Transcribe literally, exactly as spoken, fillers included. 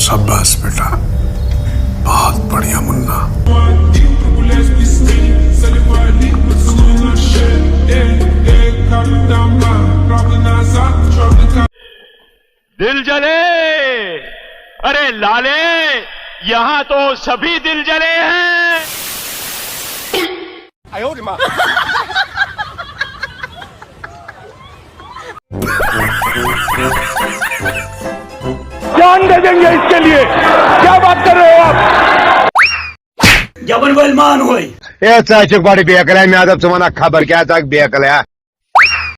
शाबाश बेटा, बहुत बढ़िया मुन्ना। दिल जले, अरे लाले, यहाँ तो सभी दिल जले हैं। जान दे देंगे इसके लिए। क्या बात कर रहे हो आप? Jabbar Balman hoy. اے ژٕ ہا چھُکھ بڑٕ بیقل، ہے مےٚ دوٚپ ژٕ وَنکھ خبر کیٛاہ، ژٕ ہا چھُکھ بیقل، ہے۔